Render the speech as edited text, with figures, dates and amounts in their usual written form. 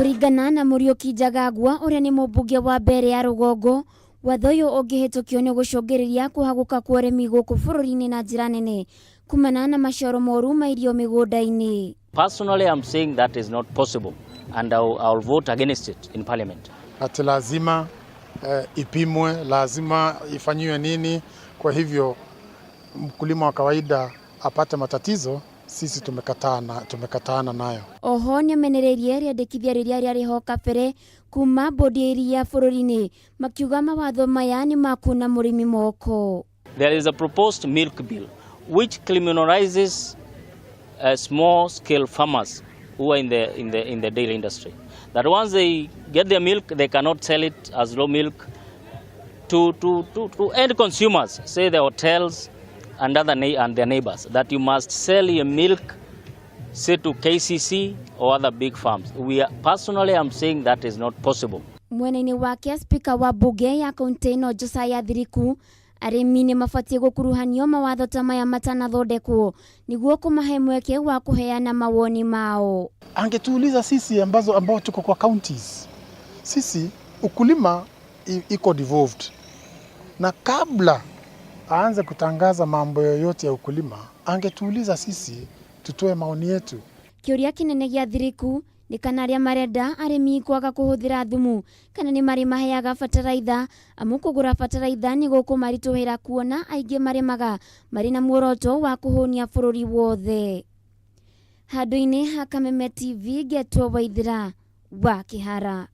Kũringana na Mũriũki Njagagua ũrĩa nĩ mũmbunge wa mbere ya rũgongo, watho ũyũ ũngĩhĩtũkio nĩ ũgũcũngĩrĩria kũhagũka kwa ũrĩmi gũkũ bũrũri-inĩ na njĩra nene kumana na maciaro moru ma irio mĩgũnda-inĩ. Personally, I'm saying that is not possible and I'll vote against it in parliament. Ati lazima ipimwe, lazima ifanyiwe nini. Kwa hivyo mkulima wa kawaida apate matatizo, sisi tumekataana nayo. Oho nĩamenereirie rĩandĩkithia rĩrĩa rĩarĩ ho kabere kuma bodi ya iria bũrũri-inĩ makiuga mawatho maya nĩ makuna mũrĩmi moko. There is a proposed milk bill which criminalizes small scale farmers who are in the dairy industry. That once they get their milk, they cannot sell it as raw milk to end consumers, say the hotels and their neighbors, that you must sell your milk, say to KCC or other big farms. Personally, I'm saying that is not possible. Mwena-inĩ wake spika wa bunge ya kaunti ĩno Josiah Thiriku arĩmi nĩ mabatiĩ gũkuruhanio mawatho ta maya matanathondekwo nĩguo kũmahe mweke wa kũheana mawoni mao. Angetuuliza sisi ambao tuko kwa counties, sisi ukulima iko devolved, na kabla aanze kutangaza mambo yoyote ya ukulima, angetuuliza sisi tutoe maoni yetu. Kĩũria kĩnene gĩa Thiriku nĩ kana arĩa marenda arĩmi kwaga kũhũthĩra thumu kana nĩ marĩ maheaga bataraitha amu kũgũra bataraitha nĩ gũkũmaritũhĩra kuona aingĩ marĩmaga marĩ na muoroto wa kũhũnia bũrũri wothe. Handũ-inĩ ha Kameme TV ngetwo Waithĩra wa Kĩhara.